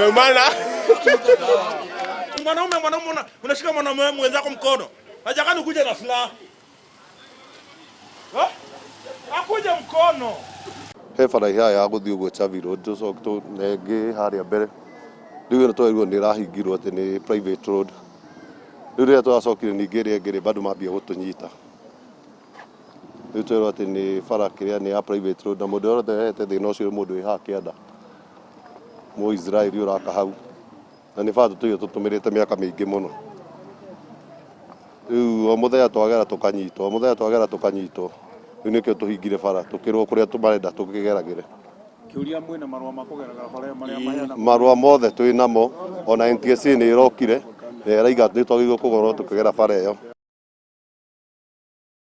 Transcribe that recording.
Imeumana. Mwanaume mwanaume unashika mwanaume mwenzako mkono. Hajakani kuja na silaha. Akuja mkono. He bara ihaha ya gũthiĩ ũguo Chavi Road tũcoke na ĩngĩ harĩa mbere. Rĩu ĩno twerirwo nĩ ĩrahingirwo atĩ nĩ private road. Rĩu rĩrĩa tũracokire ningĩ ĩrĩa ĩngĩ rĩ bado mambia gũtũnyita. Rĩu twerwo atĩ nĩ bara kĩrĩa nĩ ya private road na mũndũ wothe ũrehete thĩna ũcio nĩ mũndũ wĩ haha kĩanda. Mũisraeli ũraka hau. Na nĩ bara tũtũire tũtũmĩrĩte mĩaka mĩingĩ mũno. Rĩu o mũthenya twagera tũkanyitwo, o mũthenya twagera tũkanyitwo. Rĩu nĩkĩo tũhingire bara tũkĩrwo kũrĩa marenda tũkĩgeragĩre. Kĩũria mwĩna marũa ma kũgeragĩra bara ĩyo marĩa maheanagwo? Marũa mothe twĩ namo, ona NTSA nĩ ĩrokire na ĩraiga nĩ twagĩrĩirwo kũkorwo tũkĩgera bara ĩyo.